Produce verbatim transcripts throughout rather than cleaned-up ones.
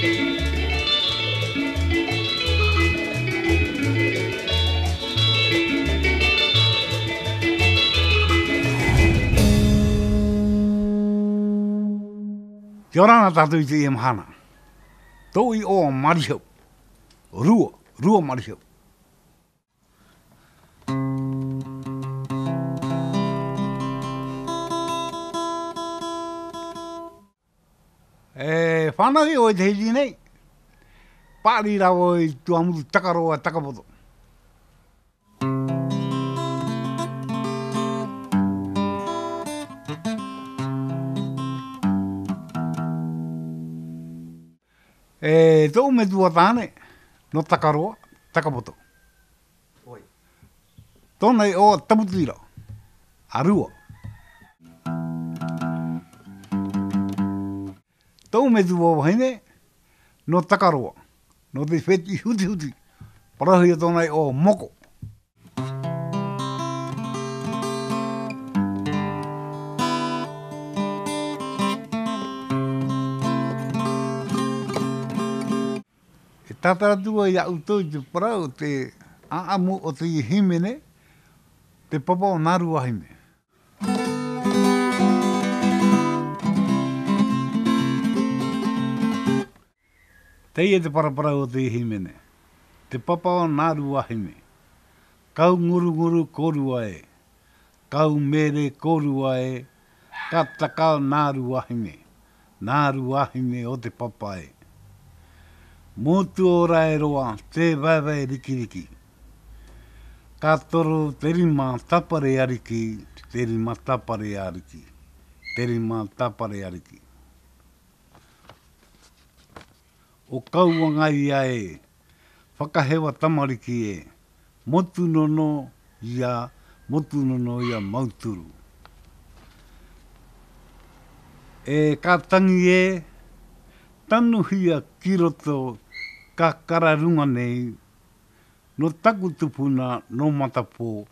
Kia ora na tātou i teie mahana. Tōʻu iʻoa Marihau. Rua, Rua Marihau. E fānau ʻoe i te hiti nei. Paʻari rā vau i tuamotu Takaroa, Takapoto. E tōʻu metua tāne, nō Takaroa, Takapoto. Tōna iʻoa Taputira, ʻa Rua. Tōʻu metua vahine, nō Takaroa, nō te fētiʻi Hutihuti, parauhia tōna iʻoa Moko. E tauturu atu ai iā ʻoutou i te parau, te ʻāʻamu o te hīmene, Te Papa o Nā Ruahine. Teie te paraparau o te hīmene. Te Papa o Nā Ruahine. Kau ngurunguru kōrua ē. Kau mere kōrua ē. Ka takao Nā Ruahine. Nā Ruahine o Te Papa ē. Motu o Raeroa, te vaevae rikiriki. Ka toro te rima tāpare ariki, te rima tāpare ariki, te rima tāpare ariki. ʻO Kauangaia ē, Fakahewa tamariki ē, motu nono ia, motu nono ia mauturu. E ka tangi ē, tanuhia ki roto, ka kararunga nei, nō taku tupuna, nō Matapō,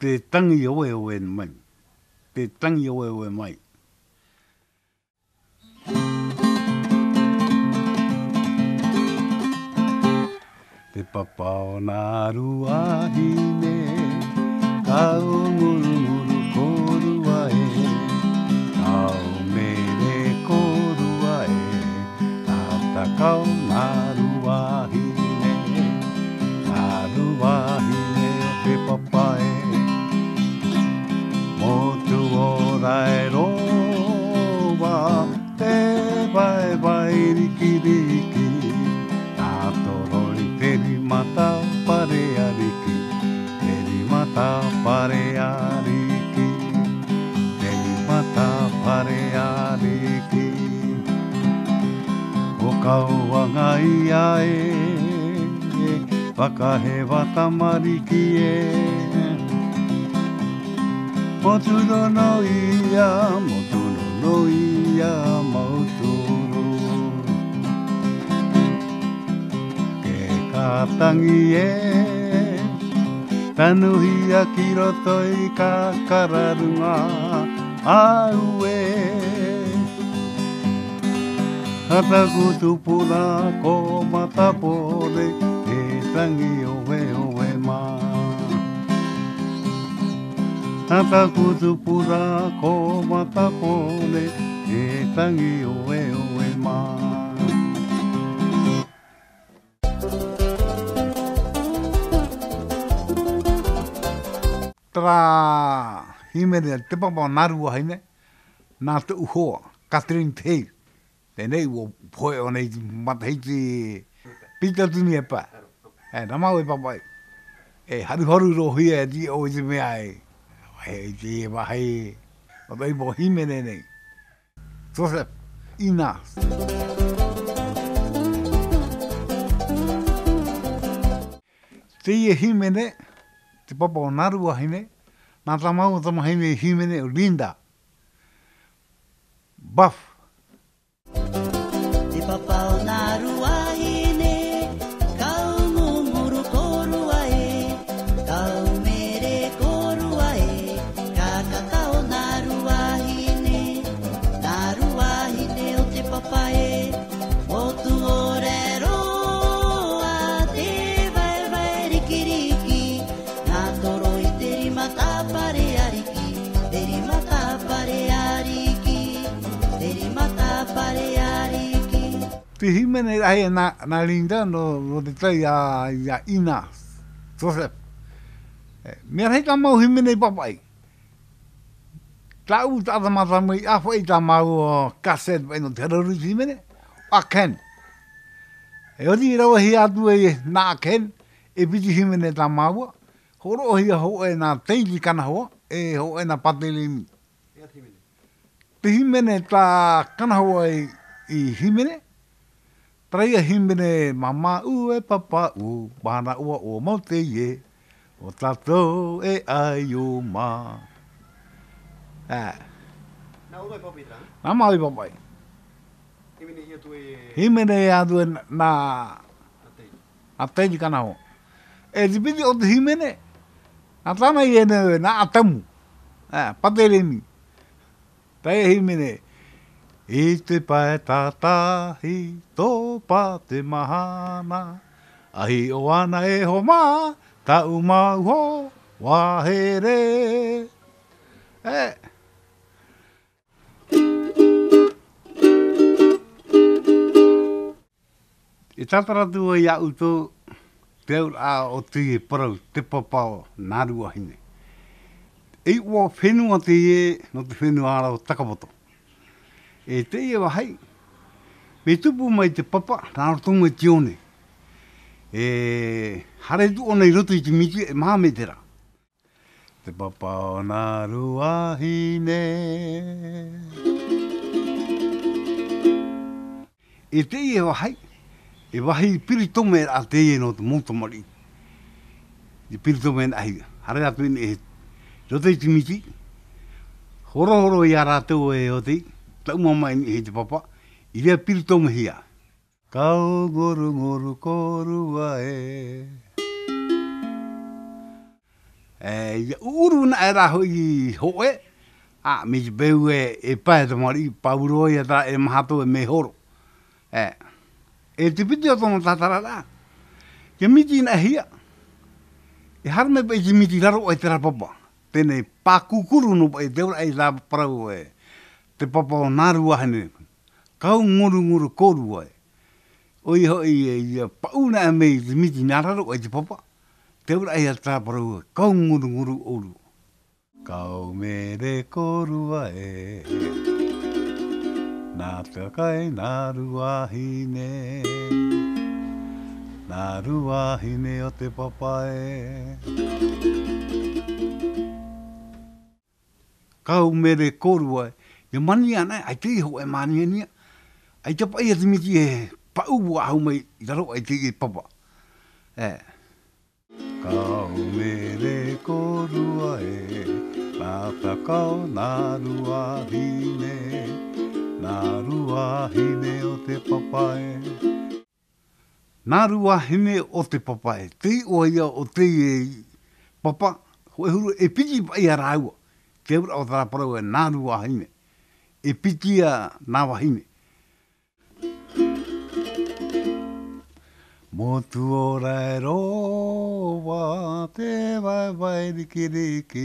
te tangi oeoe mai, te tangi oeoe mai. Te Papa o Nā Ruahine, kau ngurunguru kōrua ē, kau mere kōrua ē, ka takao Nā Ruahine, Nā Ruahine o Te Papa ē. Motu o Raeroa, te vaevae rikiriki, ka toro i te rima tāpare ariki, te rima tāpare ariki, te rima tāpare ariki. ʻO Kauangaia ē, Fakahewa tamariki ē. Motu nono ia, motu nono ia mauturu. Ke ka tangi ē, tanuhia ki roto i ka kararunga auē. Nā taku tupuna ko Matapō nei, e tangi oeoe mai. Nā taku tupuna ko Matapō nei, e tangi oeoe mai. Terā hīmene, Te Papa o Nā Ruahine, nā tōʻu hoa, Catherine Te Hei. Teie nei, ʻua pohe ʻōna i te matahiti piti atu nei e pā. E, nā māua e pāpaʻi. E haruharu roa hia e te iʻoa i te mea ē. E, i te vāhi, ʻo tōʻu mau hīmene nei. Joseph Ina. Teie hīmene, Te Papa o Nā Ruahine, nā tā māua tamahine hīmene ʻo Linda. Buff. Te Papa o Nā Ruahine, kau ngunguru kōrua ē, kau mere kōrua ē, ka kakao Nā Ruahine, Nā Ruahine o Te Papa ē, motu o Te hīmene rahi nā, nā Linda, nō, nō te tahi a, a Ina Joseph. E, mea rahi tā māua hīmene i pāpaʻi. Tāʻu taʻata mātāmua i ʻāfaʻi tā māua cassette paʻi nō te haruru i te hīmene, a Ken. E oti i ravehia atu e nā Ken, e piti hīmene tā māua, hōroʻahia hōʻē nā Teiti Kanahoa, e hōʻē nā Patelemi. Te hīmene tā Kanahoa i, i hīmene, terā ia hīmene, māmā ʻu e pāpā ʻu, mahana ʻoaʻoa mau teie, ʻo tātou e ʻaiʻo mā. Ā. Nā ʻō mai pāpaʻi terā? Nā māua i pāpaʻi. Hīmene ia atu e. Hīmene ia atu e nā, nā Teiti. Nā Teiti Kanahoa. E te piti o te hīmene, nā tāna ia nei, nā Atamu. Ā, Patelemi. Terā ia hīmene. I te pae tātahi, topa te mahana, ʻa hiʻo ana e hoa mā, tāʻu mau hoa here. E. E tātara atu ai iā ʻoutou te auraʻa o teie parau, Te Papa o Nā Ruahine. E iʻoa fenua teie nō te fenua ra o Takapoto. E teie vāhi, mea tupu mai te papa, nā roto mai te one. E haere atu ʻōna i roto i te miti, e maha mai terā. Te Papa o Nā Ruahine. E teie vāhi, e vāhi piritomeraʻa teie nō te mau tamariʻi. E piritomeraʻahia. Haere atu i niʻa i roto i te miti. Horohoro iā rātou e oti, taʻu māmā i niʻa i te papa, i reira piritomehia. Kaungurunguru kōrua ē. E, ʻia ʻuʻuru naʻe rā hoʻi hōʻē, ā, mai te peu e, e pae tamariʻi, pauroa ia tā e maha atoʻa e mea horo. E, e te piti o tōna tātararaʻa, ʻia miti naʻe hia, e haere mai paʻi te miti i raro aʻe i terā papa. Teie nei pākūkuru noa paʻi te auraʻa i tā parau e, Te Papa o Nā Ruahine. Kaungurunguru kōrua ē. ʻOia hoʻi e, ʻia paʻu naʻe mai te miti nā raro aʻe i te papa. Te auraʻa ia tā parau e, kaungurunguru ʻōrua. Kaumere kōrua ē. Nā takai Nā Ruahine. Nā Ruahine o te papa ē. Kaumere kōrua ē, ʻia mania ana, ʻaita i hōʻē māniania, ʻaita paʻi ia te miti e paʻu ʻahu mai i raro aʻe i te papa. E. Kaumere kōrua ē, nā takau Nā Ruahine, Nā Ruahine o te papa ē. Nā Ruahine o te papa ē, te iʻoa ia o teie papa, hōʻē huru e piti paʻi ia rāua, te auraʻa o terā parau e Nā Ruahine, e piti ia nā vahine. Motu ora e roa te vaevae rikiriki,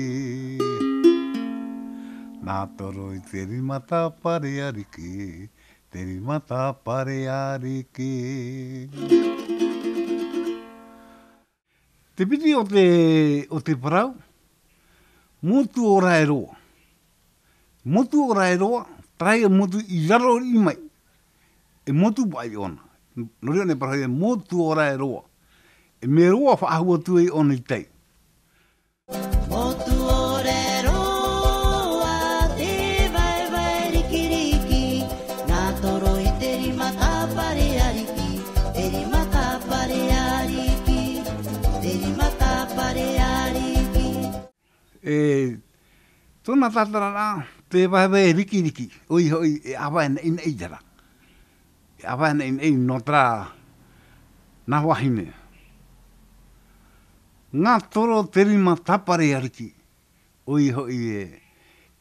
nā toro i te rima tāpare ariki, te rima tāpare ariki. Te piti o te, o te parau, Motu ora e roa. Motu ora e roa, terā ia motu i raro riʻi mai. E motu paʻi ʻōna. Nō reira nei parau e Motu ora e roa. E mea roa faʻahou atu ai ʻōna i tai. Motu ora e roa, te vaevae rikiriki, nā toro i te rima tāpare ariki, te rima tāpare ariki, te rima tāpare ariki. E, tōna tātararaʻa, te vaevae rikiriki, ʻoia hoʻi, e ʻāvae naʻinaʻi terā. E ʻāvae naʻinaʻi nō terā nā vahine. Nā toro te rima tāpare ariki, ʻoia hoʻi e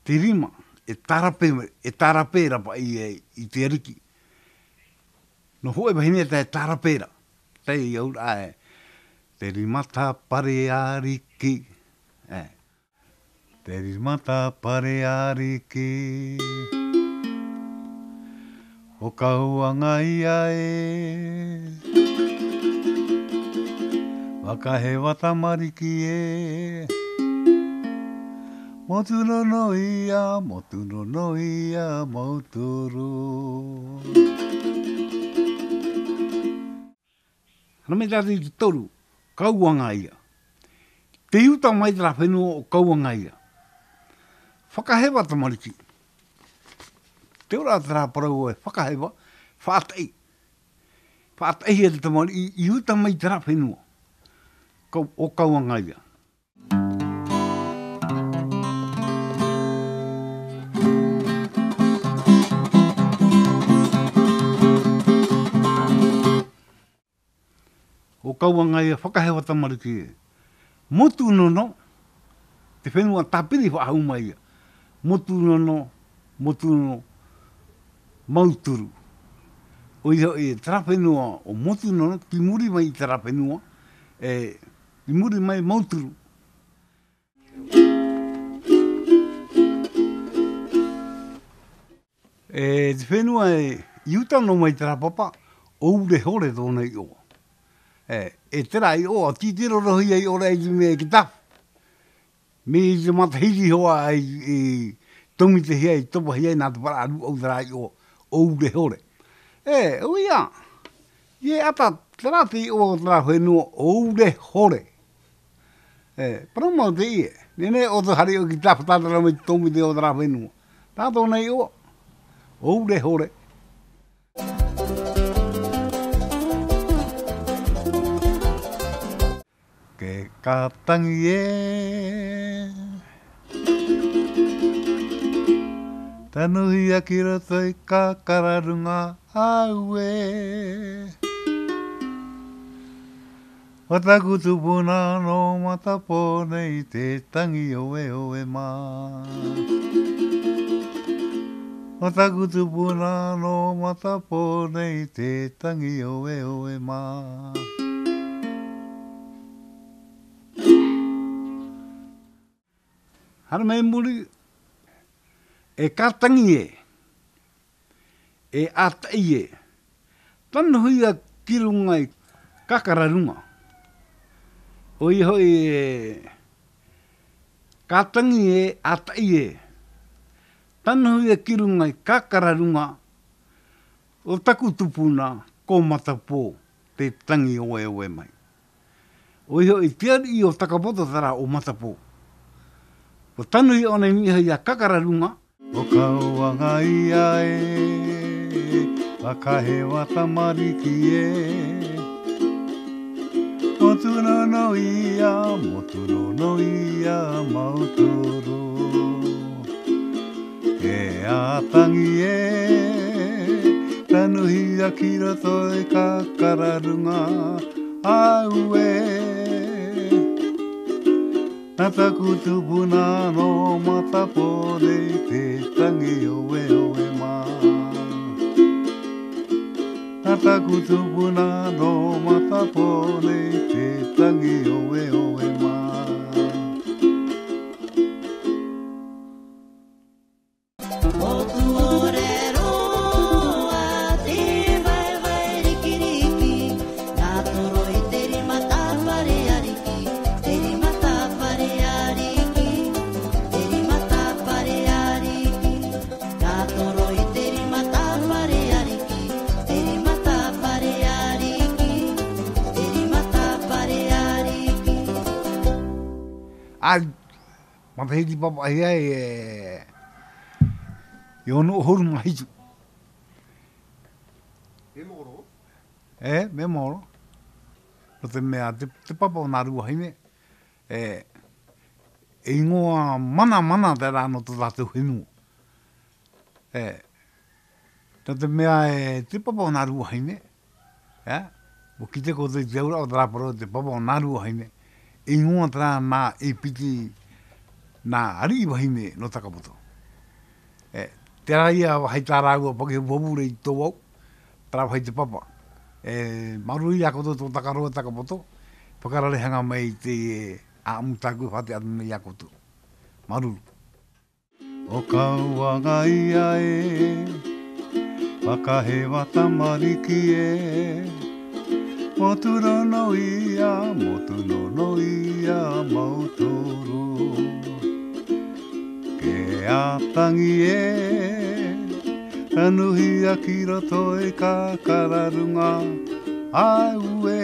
te rima, e tārape, e tārape ra paʻi e i te ariki. Nō hōʻē vahine tā e tārape ra, tā e auraʻa e, te rima tāpare ariki. E. Te rima tāpare ariki. ʻO Kauangaia e, Fakahewa tamariki e, motu nono ia, motu nono ia mauturu. Haere mai tātou i te toru, Kauangaia. Tei uta mai terā fenua ʻo Kauangaia. Fakahewa tamariki. Te ora terā parau e fakahewa, faʻataʻi. Faʻataʻihia te tamariʻi i uta mai terā fenua. Kau-, ʻo Kauangaia. ʻO Kauangaia, fakahewa tamariki e. Motu nono, te fenua tāpiri faʻahou mai ia. Motu nono, motu nono, mauturu. ʻOia hoʻi, terā fenua ʻo motu nono, ki muri mai i terā fenua, e, ki muri mai mauturu. E te fenua e, i uta noa mai terā papa, ʻo Urehore tōna iʻoa. E, e terā iʻoa, titiro roa ia iʻoa i te mea i te tafu. Mai te matahiti hoʻi i, i tōmitehia, i topahia nā te parau ʻau terā iʻoa, ʻo Urehore. E, ʻoia, ʻia ʻata, terā te iʻoa o terā fenua, ʻo Urehore. E, parau mau teie. Nehenehe ʻoutou haere ʻoe ki te tāfata mai te tōmite o terā fenua. Tā tōna iʻoa. ʻO Urehore. Ke kātangi e. Tanuhia ki roto i Kakararunga, auē. ʻO taku tupuna nō Matapō nei te tangi oeoe mā. ʻO taku tupuna nō Matapō nei te tangi oeoe mā. Haere mai muri, e kātangi e. E ʻātaʻi e. Tanuhia ki runga i Kakararunga. ʻOia hoʻi e, kātangi e, ʻātaʻi e. Tanuhia ki runga i Kakararunga. ʻO taku tupuna, ko Matapō, te tangi oeoe mai. ʻOia hoʻi, te ariʻi o Takapoto terā ʻo Matapō. ʻUa tanuhia ʻōna i niʻa iā Kakararunga. ʻO Kauangaia e, Fakahewa tamariki e. Motu nono ia, motu nono ia mauturu. E ʻātangi e, tanuhia ki roto i Kakararunga, auē. Nā taku tupuna nō Matapō nei te tangi oeoe mā. Nā taku tupuna nō Matapō nei te tangi oeoe mā. Motu ʻōrero a te vaevae rikiriki, nā toro i te rima tāpare ariki, te rima tāpare ariki, te rima tāpare ariki, nā toro i te rima tāpare ariki, te rima tāpare ariki, te rima tāpare ariki. Ai, matahiti pāpaʻihia e, e ono ʻahuru mā hitu. E, mea maoro. Nō te mea, te, te papa o nā rua vahine, e, e ingoa manamana terā nō tō tātou fenua. E, nō te mea e te papa o nā rua vahine, e, ʻua kite koutou i te auraʻa o terā parau te papa o nā rua vahine, e ingoa terā nā e piti nā ariʻi vahine nō Takapoto. E, terā ia vāhi tā rāua pāki hupuhupu i tō au, terā vāhi te papa. E, māuruuru ia koutou tō tākaro Takapoto, fakararehanga mai i te, e, ʻāʻamu tāku e faʻaʻite atu nei ia koutou. Māuruuru. ʻO Kauangaia e, Fakahewa tamariki e, motu nono ia, motu nono ia mauturu. Ke a tangi e, tanuhia ki roto i ka kararunga, aue.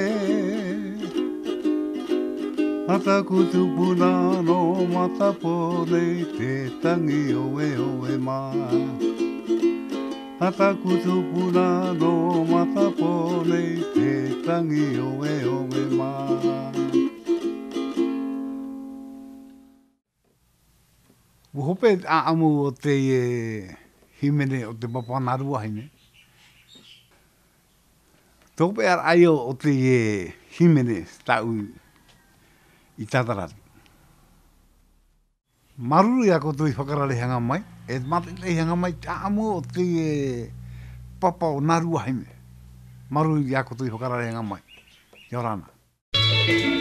A taku tupuna no matapo nei te tangi oe oe ma. A taku tupuna no matapo nei te tangi oe oe ma. Ua hope te ʻaʻamu o teie hīmene o te papa nā ruahine. Tō hope araʻi o teie hīmene tāʻu i tātara atu. Māuruuru iā koutou i fakararehanga mai, e mātaʻitaʻihanga mai te ʻaʻamu o teie papa o nā ruahine. Māuruuru iā koutou i fakararehanga mai. ʻIa ora na.